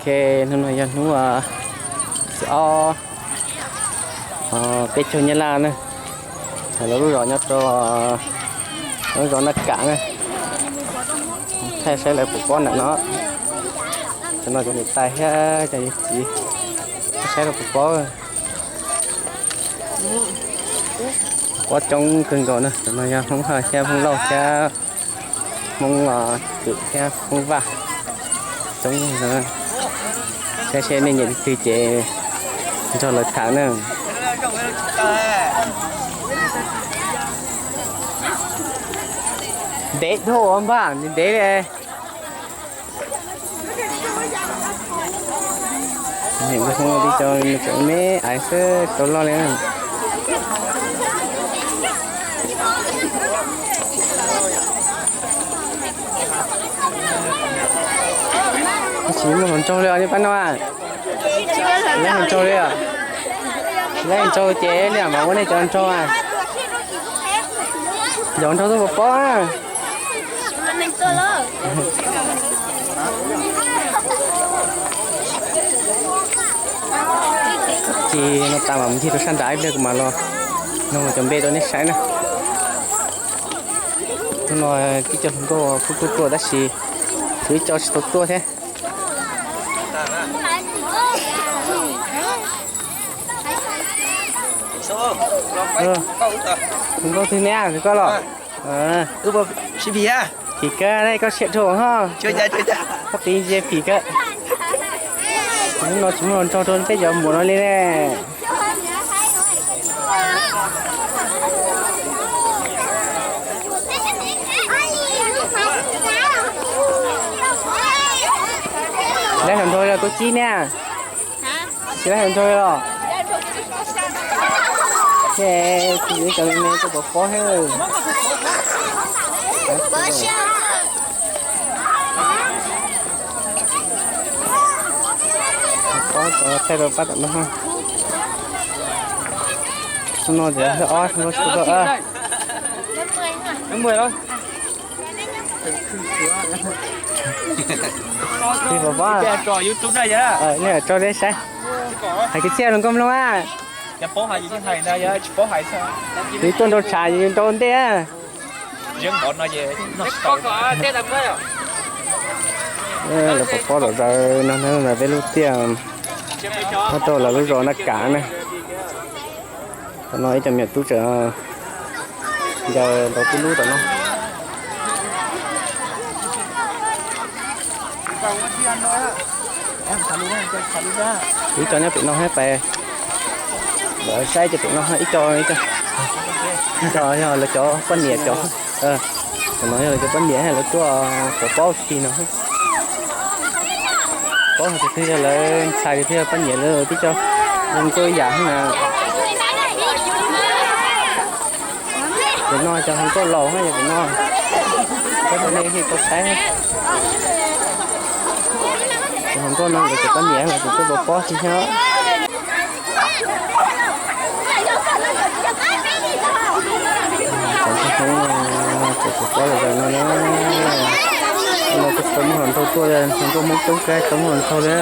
Ok, hnub no yog hnub xiv ob, peb caug nyab laj na, lawv lub zos nyob rau lub zos Naj Kam na, thaij saib lawv puas pob nram no. Cov no cov niam tais thiab cov yawg txiv, saib lawv puas pob. Pob coob kawg nkaus na, cov no yog Hmoob Hawj thiab Hmoob Lauj thiab Hmoob Twm thiab Hmoob Vaj coob. Saib seb nej nyiam leej twg ces nrog lawv tham na. Ntev dhau npaj ntev li. Niam nkauj Hmoob tib co me aiv xwb tau loj li. Tsis muaj hluas nraug li os nej pab no. Tsis muaj hluas nraug li os. Tsis muaj hluas nraug ces nej mam ua nej cov nraug. Cov nraug tuaj puas pob. Ces no tas mam ncig rau sab nram ib pliag kuv mam los nug cov npe rau nej saib na. Hnub no tib co hluas nkauj kuj tuaj tuaj tab sis tshuav ib co tsis tau tuaj thiab. Hluas nkauj twg neb, koj los? Phim kawg, koj siab dhau ho. Koj qiv ntsia phim kawg. Hnub no tsis muaj hluas nraug rau peb cov muam no li ne. Lab hluas nraug yog tuaj cib ne. Tsis lab hluas nraug los. Ces kuv yuav cov me me tuaj pov pob thiab. Pob thaij rau pab tom no. Hnub no ces ob hnub tsis tau. Pov pob, nej tso deb saib. Hais kwv txhiaj hluas nkauj mloog a. Yus tuaj nrau tshav yus nrau ntej. Lawv pov pob lom zem no na, peb lub tiaj nyob rau lawv lub zos Naj Kam na. Tam no ib co me nyuam tub tseem ncaws ntaus tub lub tom no. Ib co nyob pem no thiab, pais saib cov pem no, ib co, ib co yog lawv cov poj niam cov. Tam no yog lawv cov poj niam lawv tuaj pov pob si no. Paub hais tias twg yog lawv ntxhais, twg yog poj niam, lawv tib co zoo nkauj ib yam na. Cov no cov hluas nkauj laus na, yog cov no, cov nej thiaj tau saib. Cov hluas nkauj no lawv cov poj niam lawv tus tuaj pov pob si thiab. Cov Hmoob, cov pov pob lom zem no na. No kuj tsis tau muaj hluas nraug tuaj, hluas nkauj Hmoob coob kawg tsis tau muaj hluas nraug li.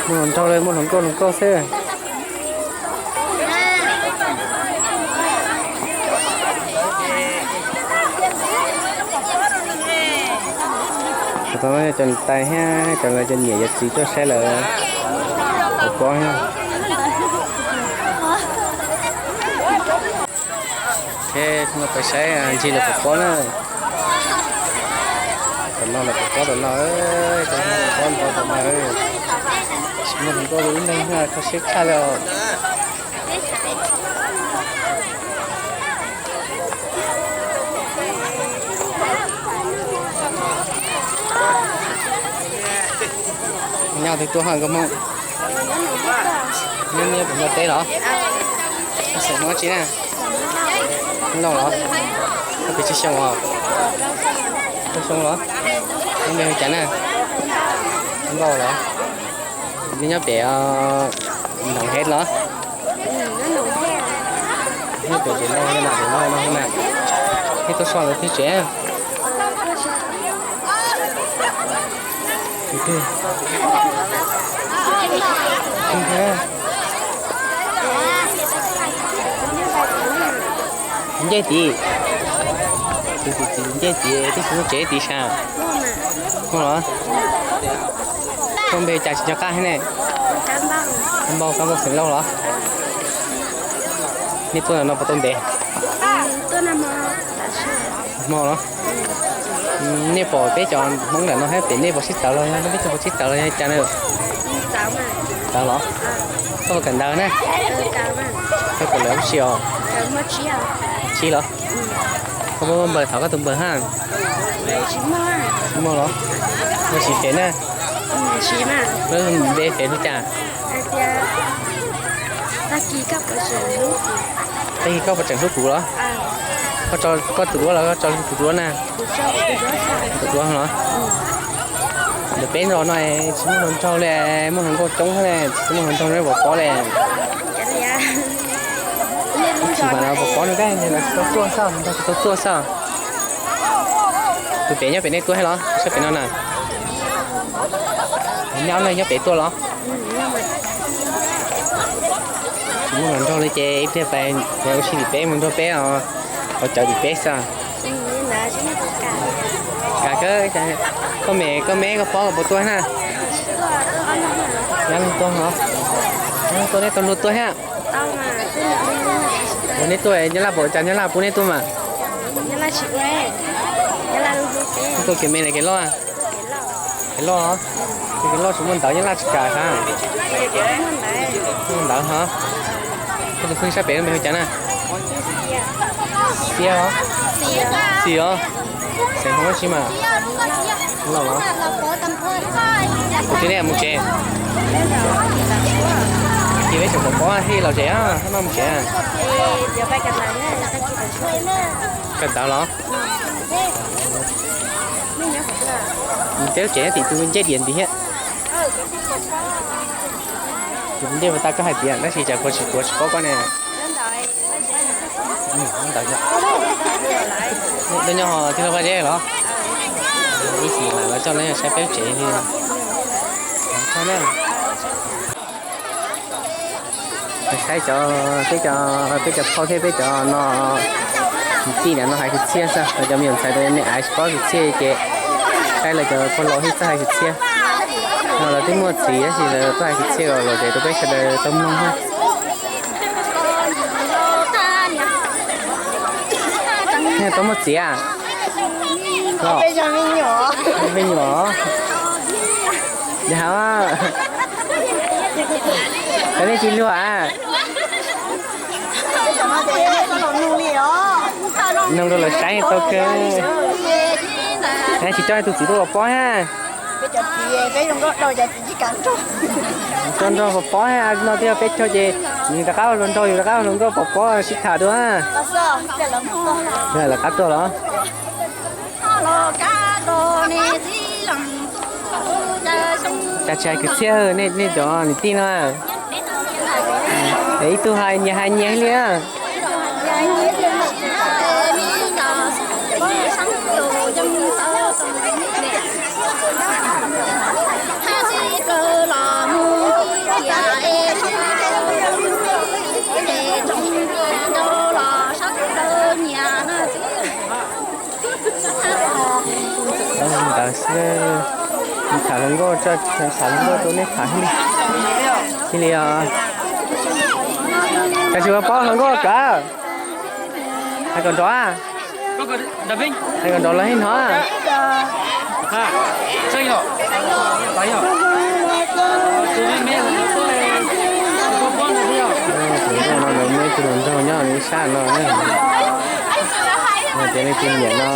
Muaj hluas nraug li, muaj hluas nkauj hluas nkauj xwb. Cov no cov niam tais thiab cov lawv cov niam yawm txiv tuaj saib lawv pov pob thiab. Ces no pais saib ncig lawv pov pob na. Tom no lawv pov pob tom no, cov pov pob ntau tom no. Tsis muaj hluas nkauj li, ib leeg kho siab tshaj li os. Nyob twg tuaj ho nkauj Hmoob? Nyob nyob puas nyob teb los? Xeem Hmoob dab tsi na? Hmoob Lauj los? Koj pes tsawg xyoo os? Kaum xyoo los? Koj npe hu cas na? Hmoob Lauj los? Neb nyob pem Noom Hej los? Nyob pem pem no, pem no no na. Neb tuaj so ntawm twg tsev? Nce tid, nce tid, twb tsis muaj tsev tid sas. Muaj los? Koj npe cas tsis nco qab thiab ne? Kab Npauj, Kab Npauj xeem Lauj los? Nej tuaj ntawm no puas tau ntev? Hmo los? Nej pom peb cov Hmoob ntawm no thiab pem nej puas sib txawv los yog peb cov puas sib txawv los yog cas na? Txawv los? Koj puas kawm ntawv na? Koj kawm lawv lub tsi os? Tsib los? Koj puas muaj npawg, thov koj tus npawg hab? Tsis muaj los? Muaj siv fev na? Lub npe fev hu cas? Tag kis koj puas tseem hlub kuv los? Koj tus duab los koj tso tus duab na? Tus duab los? Ntawm peb no no tsis muaj hluas nraug li, muaj hluas nkauj coob thiab ne, tsis muaj hluas nraug no puas pob li. Tsis mam los puas pob no, tsis tau tuaj xwb, tsis tau tuaj xwb. Tus pem nyob pem nej tuaj thiab los? Saib pem no na. Nyob no nyob pem tuaj los? Tsis muaj hluas nraug li ces ib pliag pais ua si tim peb mus nrog peb os, ua cawv tim peb xwb. Kam koj, koj me, koj me koj pob koj puas tuaj na? Nyab Laj tuaj os. Nyab Laj tuaj, nej tau luag tuaj thiab. Ua nej tuaj, Nyab Laj pom cas Nyab Laj pub nej tuaj mas? Tuaj kev me los kev loj? Kev loj. Kev loj tsis muaj ntawv, Nyab Laj tsis kam sas. Muaj ntawv hov. Koj tus phooj ywg sab pem lub npe hu cas na? Xiab os. Xis os. Xeem Hmoob dab tsi mas? Loj los? Kuv twb nej mus tsev. Ces peb tseem pom pob thiaj los tsev, maj mus tsev. Kawm ntawv los? Peb lub tsev nyob tim tus ncej diam ntxiv thiab. Tus ncej puas tas koj hais tias tab sis cas kuv tsis tuav tsis paub koj ne. Ntawd nyob ho tij laug Vaj Zeb los? Ib sim mas los coj lawv saib peb lub tsev li. Saib cov, peb cov, peb cov phauj thiab peb cov no, tij ntawm no hais kwv txhiaj xwb, cov me nyuam ntxhais me me aiv tsis paub kwv txhiaj ces saib lawv cov pog laus thiaj txawj hais kwv txhiaj. No lawv twb muaj txiv tab sis lawv tuaj hais kwv txhiaj los ces rau peb sawv daws tau mloog thiab. Tau muaj txiv a? Me nyuam. Yog, koj nej tsis luag a? Nug rau lawv saib tau kawg. Tsis coj tus txiv tuaj ua pob na. Coj nrog ua pob no twb yog peb caug ces nws rov qab ua hluas nraug, yus rov qab ua hluas nkauj, pom pob sib tham dua. Lawv qab tuaj los? Cas tsis hais kwv txhiaj, nej cov niam tij no. Ib tug hais nyias hais nyias li. Ntawd xwb, tham hluas nkauj, tham hluas nkauj rau nej tham thiaj li os. Cas tsis ua pob hluas nkauj kawg? Hais kom nrov, hais kom nrov los thiaj hnov. Tus nkauj no lawv muaj ib tug hluas nraug nyob ib sab no na. Yog tias leej twg nyiam no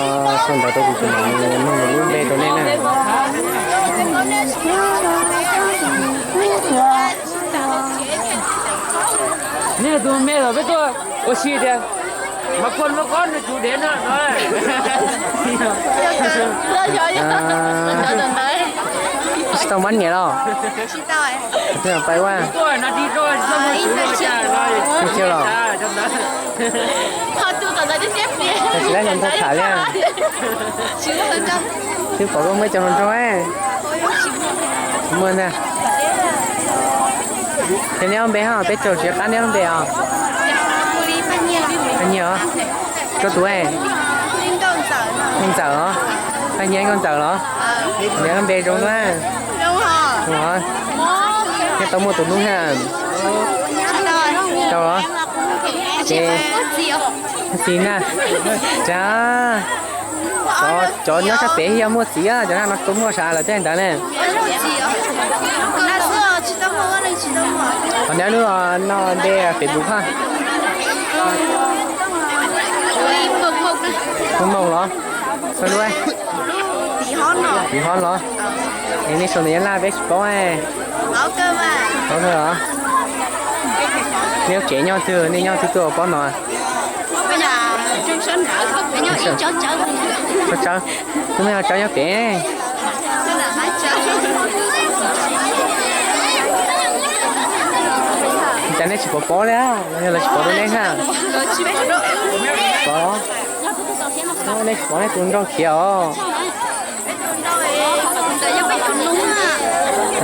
sau ntawv rau kuv, kuv mam li nug lub npe rau nej na. Nej tus me los peb tuaj ua si tias mas koj muab koj nws tus dev no no. Tsis tau muab niam los? Pais ua. Tsis tau los? Tsis tau tham li. Twb pom koj muaj ib co hluas nraug. Tsis muaj ntag. Ces neb ob npe ho, peb raug tsis qab neb ob npe os. Paj Nyiag os. Koj tus? Nkauj Ntxawm os. Paj Nyiag Nkauj Ntxawm los? Neb ob npe zoo na. Neb tau muaj tus hlub thiab? Tau los? Ces txiv na. Cas cov nyob sab pem yog muaj txiv, cov no tau muaj sav lawm thiab ntawd ne. Qhov neb lub no npe Facebook ha? Kuv Moos los? Koj lub? Tiv Hob los? Es nej sau ntawv Nyab Laj peb tsis paub. Paub os. Nej lub tsev nyob twg, nej nyob twg tuaj ua pob no? Tsawb, twb muaj tsawb nyob pem. Cas nej tsis pom pob li, los yog lawv tsis pom rau nej na? Pom, nej tsis pom nej tus nraug khiav os.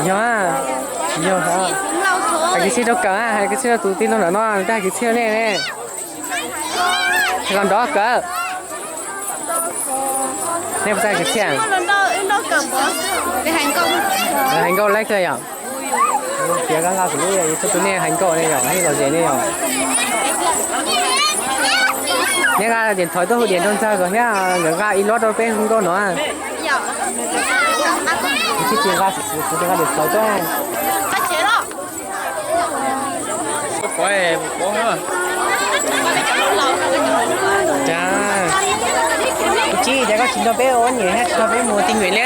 Yog, tsis yog. Hais kwv txhiaj rau kawm, hais kwv txhiaj rau tus tij laug ntawm no, nws twb hais kwv txhiaj nej ne. Los nrov kawm. Nej puas txawj hais kwv txhiaj? Hais nkauj laib kawg yom. Tias koj nqa kuv lub, yog tus nej hais nkauj ne yom, hais los ze ne yom. Neb nqa điện thoại tuaj hu điện thoại rau ntxawg kom thiab nkawd nqa ib lob rau peb hu nkauj no. Tsis tsis nqa, kuv nqa điện thoại tuaj. Cas, kuv tsis, cas koj tsis nrog peb ua nyiam thiab tsis nrog peb mus ti nguyện li?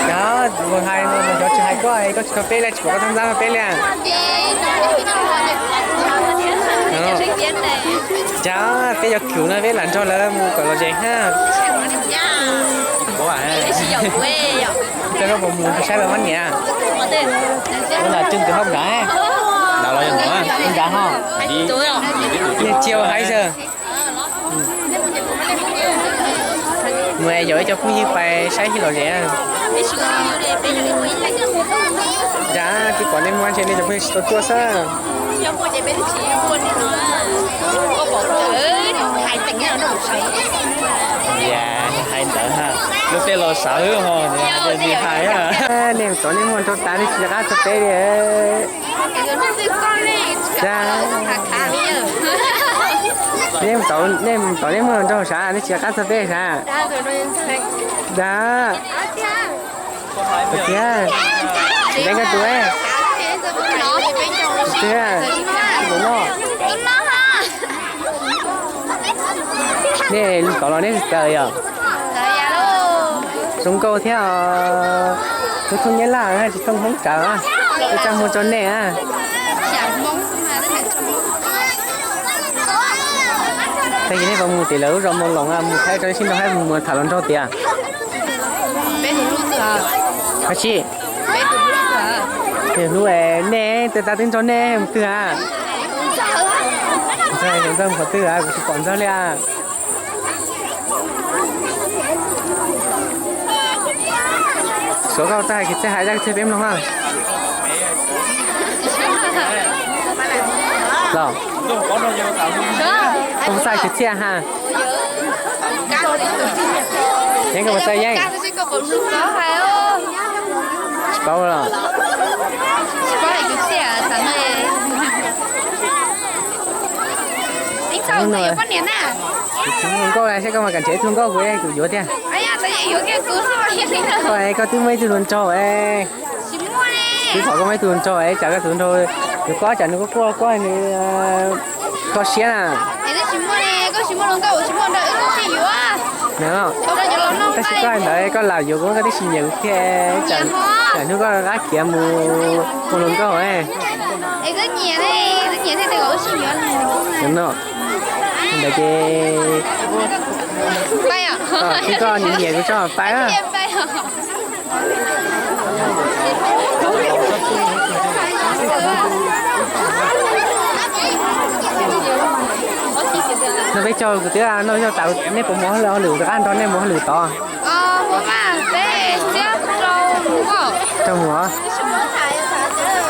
Cas, mus hais, cov tsis hais koj, koj tsis nrog peb li, tsis pom koj tham ntxab nrog peb li. Cas peb cov khwv no peb lam nrog lawv mus kom lom zem hab. Koj puas mus saib lawv poj niam? Ua nram twg, tus hauv nrad? Nrad ho. Niag tsiaj hais xwb. Mus yaum ib co phooj ywg pais saib lom zem. Nrad twb pom nej muaj ntshe nej cov phooj ywg tsis tau tuaj xwb. Hais ntawd ha, lub tej los sawv ho, hais. Nej mus tom nej muaj nraug tas nej tsis rov qab txog peb li. Nej mus tom nej muaj nraug sav nej tsis rov qab txog peb sav. Dag, tiag, tsis leej koj tus. Nej tom los nej tsis tawm yom? Zoo nkauj thiab. Tus thooj Nyab Laj tsis thooj Hmoob tsawv, ua txaj muag rau nej. Tag kis nej puas mus tim lawv lub zos Moos Loos, mus thaij rau sib nrog haib mus tham hluas nraug tias. Ab tsi, hlub nej, twb tas twb nrog nej mus twg a? Ntxawg, mus qhov twg a? Kuv tsis pom Ntxawg li a. Suav, koj txawj hais kwv txhiaj, hais zaj kwv txhiaj peb mloog na. Los, koj puas txawj hais kwv txhiaj ha? Yeeb, koj puas txawj yeeb? Tsis paub los? Kuv tsis hluas nkauj, saib koj mas kam nrhiav ib tug hluas nkauj kuv, kuv yuav tiag. Koj, koj twb muaj ib tug hluas nraug, twb pom koj muaj ib tug hluas nraug, tsam koj tus hluas nraug yuav koj, tsam nws quaj quaj quaj nws kho siab na. Tab sis koj hais ntawd koj lam yuav kuv, koj tib si nyiam kuv thiab, tsam hnub koj rov qab khiav mus ua hluas nkauj. No, ntawd ces Tsis koj nyiam nyiam kuv tso pais na. No peb caug kuv twb noj yog tas, nej puas mus hauj lwm, hauj lwm kuv rov qab nrog nej mus hauj lwm tod. Rau mus,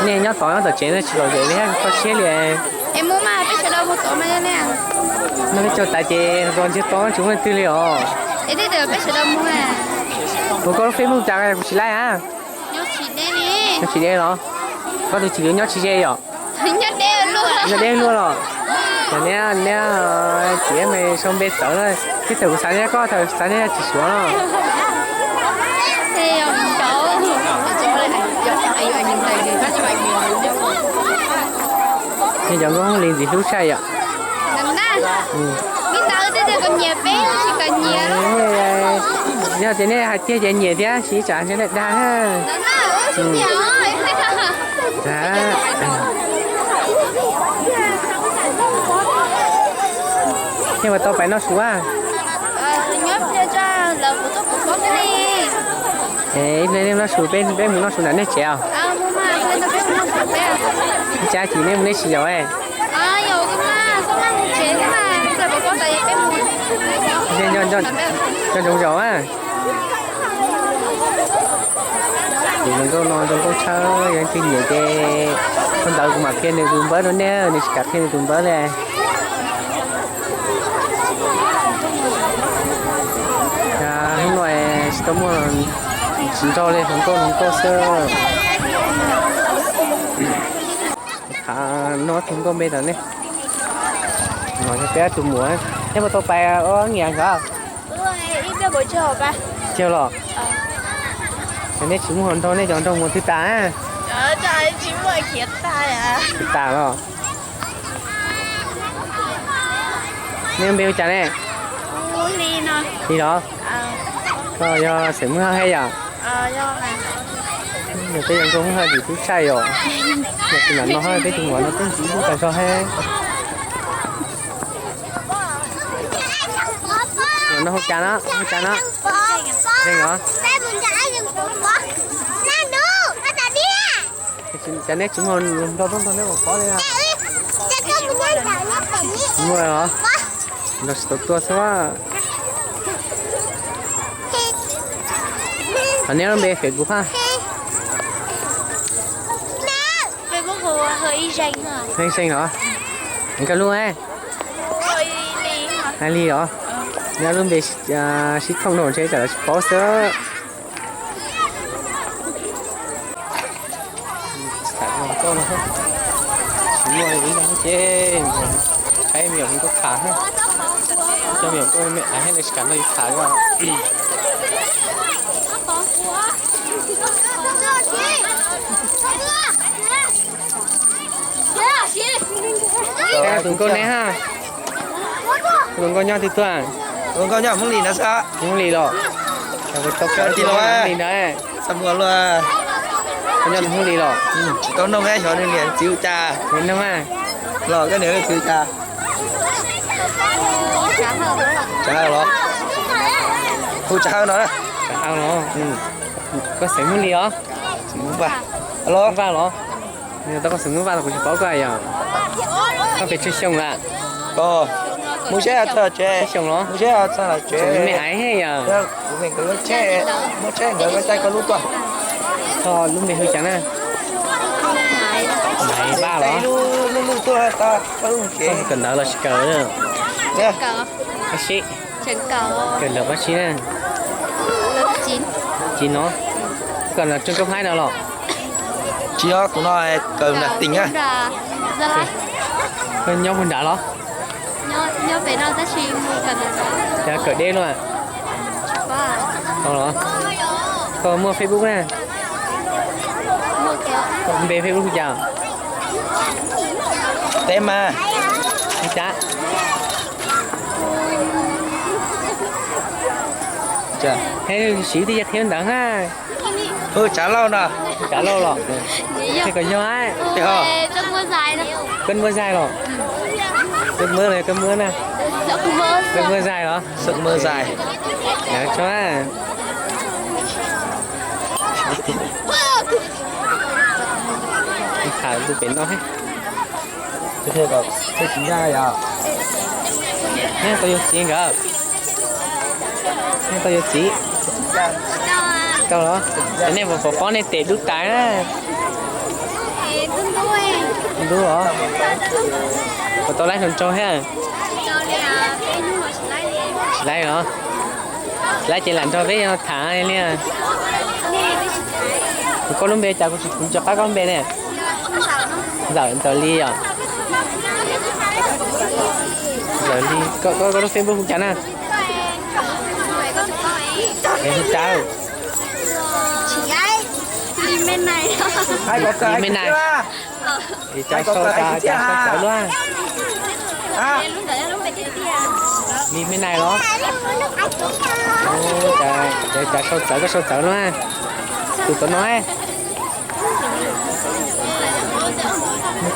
nej nyob tod nyob tom tsev no tsis lom zem li, kho siab li. No peb caug tas ces los ntsiag to tsis muaj leej twg li os. Ua koj lub Facebook cas kuv tsis laib a. Nyob tsis deb los? Koj tus txiv nyob tsis ze yom? Nyob deb luaj los? Neb, neb, txiv me sau npe txawv na, thaum kuv xav neb koj, thaum xav neb tsis suav no. Cov nkauj Hmoob Lis ntxim hlub tshaj yom. Yog tias nej hais tiag ces nyiam thiab, siv tsam ntshe nej dag. Nej puas tau pais noj su a? Ib pliag nej noj su, peb mus noj su nram nej tsev os. Ib tsam ces nej mus nej tsis zaum. Nco ntsoov zaum a. Tus hluas nkauj no zoo nkauj tshaj, yog leej twg nyiam ces hu ntawv kuv mam qhia nws tus npawb rau nej, nws tsis kam qhia nws tus npawb li. Hnub no tsis tau muaj, tsis nrog li hluas nkauj hluas nkauj xwb. Noj tus nkauj npe rau nej. No yog peb ob tug muam, nej puas tau pais ua nyiam nkawd? Tsawg los? Nej tsis muaj hluas nraug, nej cov nraug muaj twg tas? Twb tas los? Nej npe hu cas ne? Li los? Koj yog xeem Hmoob Hawj thiab yom? Yog peb cov nkauj Hmoob Hawj ntxim hlub tshaj yom. Yog tus nram no peb tus muam no twb ntxim hlub tas zog thiab. No hu cas no, hu cas no? Zeeg os. Cas nej tsis muaj hluas nraug tuaj nrog neb mus pov li? Muaj los? Nrog tsis tau tuaj xwb. Qhov neb lub npe Facebook hab? Zeeg los? Koj lub? Hais li os. Neb lub npe sib thooj dhau ntshe tsam lawv tsis paub xwb. Tsis muaj li no ces tshaib me nyuam hluas nkauj tham, coj me nyuam nkauj me aiv thiab lawv tsis kam nrog yus tham li. Tus nkauj neb hab? Tus nkauj nyob twg tuaj? Tus nkauj nyob Hmoob Lis no xwb. Hmoob Lis los? Hmoob Lis ntawd. Koj nyob Hmoob Lis los? Tsis tau noog xyov nws niam txiv hu cas. Noog a. Los koj niam txiv hu cas? Tsav Hawj los? Hu Tsav Hawj no. Tsav Hawj los? Koj xeem Hmoob Lis os? Hmoob Vaj los? Tau koj xeem Hmoob Vaj los kuv tsis paub koj yog. Koj pes tsawg xyoo lawm? Mus seb txog tsev. Xyoo los? Mus seb txog tsev. Me aiv thiab yog. Kuv me nkawd lub tsheb, muab tsheb nkawd koj caij koj lub tuaj. Koj lub npe hu cas na? Maiv Vaj los? Lub lub tuaj tau koj lub tsev. Kawm ntawv los tsis kawm? Qab sib. Kawm ntawv qab sib na? Tsis no. Koj kawm ntawv tseem kab haib no los? Tsis no, kuv no kawm nram teem na. Koj nyob puag nrad los? Ces kawm deb luaj. Los, koj muaj Facebook na? Koj npe Facebook hu cas? Teb mas. Hu cas? Siv tib co qhia ntawd na. Hu Tsav Lauj no. Tsav Lauj los? Koj yog? Koj muab zais los? Koj muab los koj muab na? Koj muab zais los? Koj muab zais. Lawv tso, tham tus pem no. Nej tau yuav txiv nkawd, nej tau yuav txiv. Tau los, nej puas pom pob nej tes dub tas na? Dub os. Puas tau laib hluas nraug thiab? Tsis laib os. Tsis laib ces lam nrog peb tham li. Kuv koj lub npe cas kuv tsis, kuv tsis qab koj npe ne. Ntxawm, Ntxawm Lis os. Ntxawm Lis, koj lub Facebook hu cas na? Hu cas? Lis Me Nais. Cas sau, cas sau txawv luaj. Lis Me Nais los? Cas sau txawv, koj sau txawv luaj. Tus tuav no,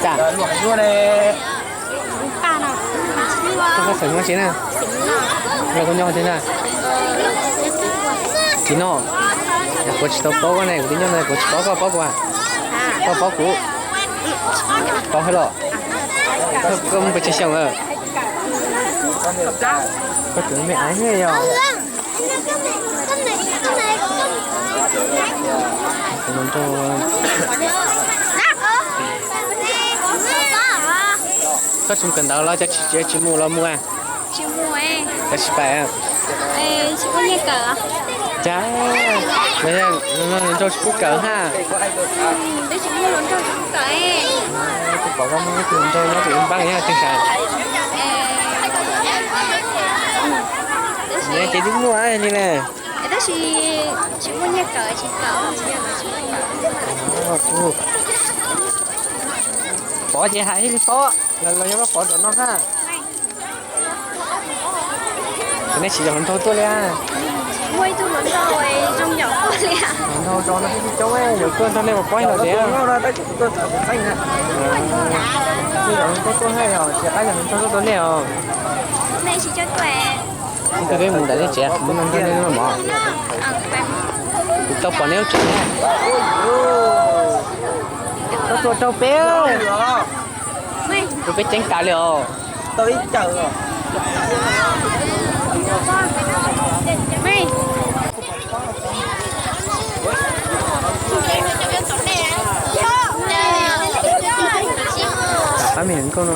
cas koj xeem Hmoob tsi na? Los koj nyob tsi na? Tsis noj. Kuv tsis tau paub koj ne, kuv twb nyob no kuv tsis paub koj, paub kuv? Koj paub kuv? Paub thiab los? Koj mus pes tsawg xyoo lawm? Koj tus me aiv yog koj tsis kawm ntawv los, tsis mus los mus? Tsis pais. Cas, nrau tsis pub kawm hab. Kuv pom koj muaj ib tug nraug nyob tim npab yog twg sav? Ces twb muaj li ne. Pov ces hais ib li pov, los yog koj pov tom no hab. Nej tsis yog hluas nraug tuaj li? Hluas nraug tso no ib tug coob, yog tuaj nrog nej mus pov los tias. Yog hluas nraug tuaj hab, yog tsis qab yog hluas nraug tuaj tau nej os. Ib tug peb mus ntawm nej tsev, mus nrog nej mov. Kuv tau pom nej lub tsev. Koj tuaj raug peb, raug peb ceeb tas li os. Qab me nkauj no,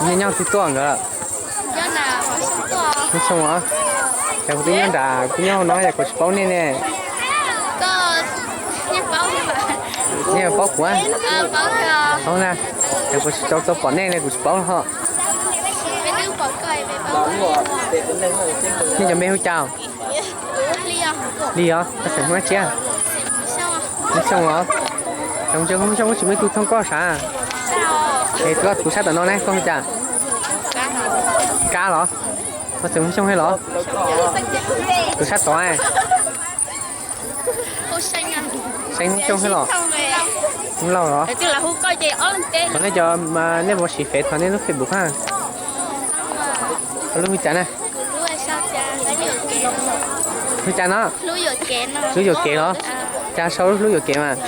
nej nyob twg tuaj nkawd? Hmoob Xyooj os. Ces kuv twb nyob nram, kuv nyob hauv no es kuv tsis paub nej ne. Nej paub kuv? Paub na. Ces kuv tsis tau tau pom nej ne, kuv tsis paub ho. Nej cov npe hu cas? Li os, koj xeem Hmoob dab tsi? Hmoob Xyooj os. Hmoob Xyooj, Hmoob Xyooj tsis muaj ib tug thooj koj sav? Es koj tus sab tom no ne, koj hu cas? Kab los? Koj xeem Hmoob Xyooj thiab los? Tus sab tod, xeem Hmoob Xyooj thiab los? Hmoob Lauj los? Thov nej cov, nej puas siv fev, thov nej lub Facebook hab. Koj lub hu cas na? Hu cas no? Hlub Yuam Kev los? Cas sau lub Hlub Yuam Kev mas?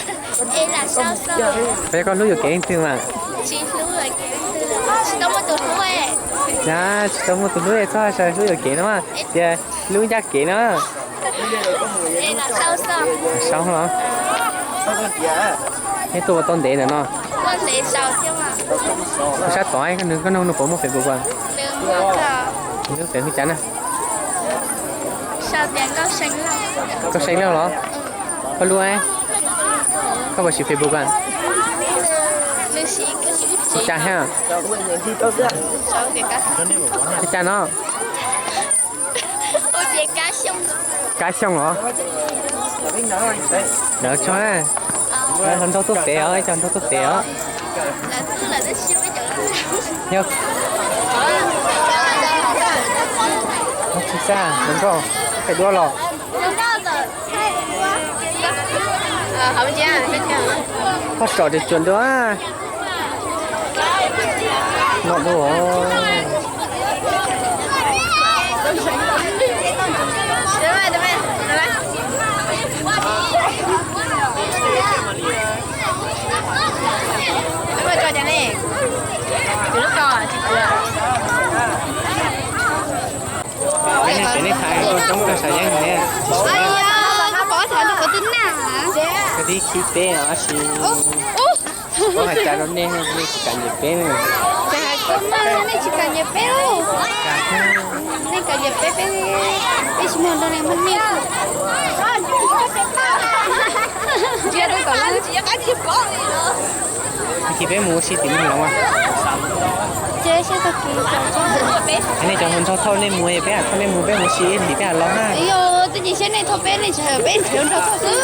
Puas yog koj hlub yuam kev leej twg mas? Tsis tau muaj tus hlub, txhob sau Hlub Yuam Kev no, tias Hlub Ncaj Kev no. Sau los? Nej tuaj ua tau ntev ntawm no? Tus sab tod, koj nug nug puas muaj Facebook as? Nws lub Facebook hu cas na? Nkauj See Lauj los? Koj lub, koj puas siv Facebook as? Hu cas thiab? Hu cas no? Kab Xyooj los? Lawv tso, hluas nraug tuaj pem os, ib co hluas nraug tuaj pem os. Yog, tsis txaj hluas nraug, pem duab los. Koj tsom tsuas tsuas ntua no dua. Peb nej thaij coob kawg sav yeeb ne. Pov tham rau qhov twg na? Koj tib khib peb os sis. Koj hais cas rau nej, nej tsis kam nyiam peb ne? Cas hais koj mas nej tsis kam nyiam peb lauj. Nej kam nyiam peb, peb, peb tsis muaj nrog nej muaj nyiaj. Tag kis peb mus ua si tim no los mas. Nej cov hluas nraug thauj nej mus, peb ham thauj nej mus, peb mus si ib hlis peb ham los na. Yog twb tsis saib nej thauj peb, nej tsis hais peb nrhiav nrog thauj xwb.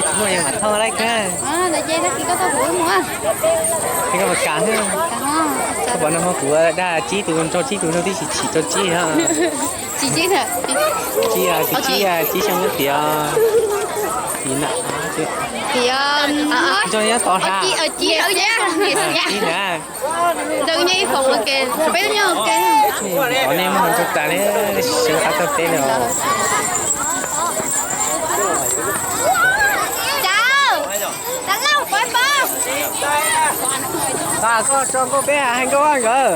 Tsis muaj yog mam thauj laij kawg. Ces tag kis koj thauj kuv mus. Ces koj puas kam? Koj puas nrog kuv dag tsib tus nraug, tsib tus nraug tib si chim rau tsib no. Tsib, tsib xyoo lub tias. Nco nyob tod hab. Tsib na. Ntawd nyob ib foom ua ke, peb nyob ua ke. Qhov nej muaj hmoov tau tas li, sawv qab tau peb li os. Cas, tas lauj, pov pov. Koj tso nkauj peb hais nkauj nkawd.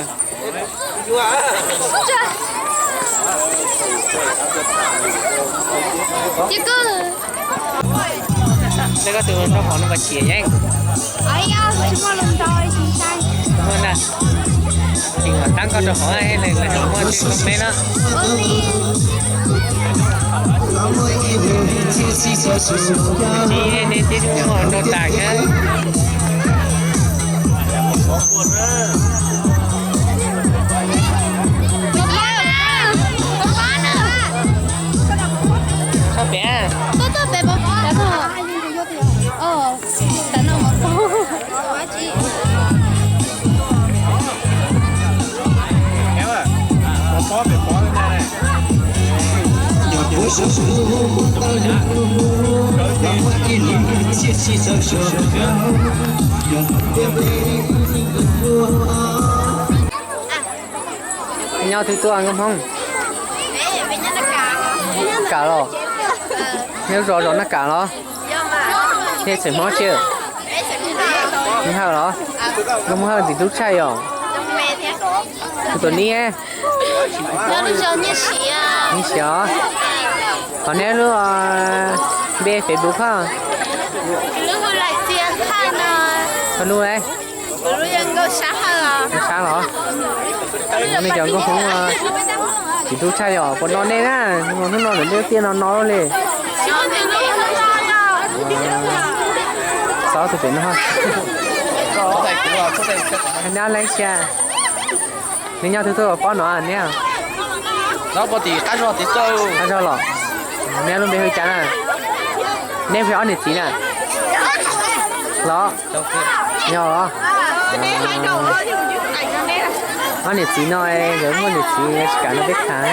Ces koj, koj tus nraug hov no koj ciam yeeb. Tsis muaj tab koj rau hov, muaj tsis muaj peb no. Tsis, nej twb muaj nraug tas kawg. Txhob pem. Nyob twg tuaj nkauj Hmoob? Kam los? Neb lub zos zos Naj Kam los? Nej txawm Hmoob tsi? Hawj los? Nkauj Hmoob Hawj ntxim hlub tshaj yom. Tus tuam nib, nib siav. Qhov neb lub npe Facebook koj? Koj lub, Nkauj Sab los? Nej cov nkauj Hmoob txim hlub tshaj yom, puas no nej na? Hnub no lawm nej tiaj no no li. Xob tus pem no. Neb leej xya. Neb nyob twg tuaj pob no neb? Qab zog los? Neb lub npe hu cas na? Neb puas yog ob niam txiv na? Los? Yog los? Ob niam txiv no, nkawd muaj niam txiv tsis kam nrog peb tham.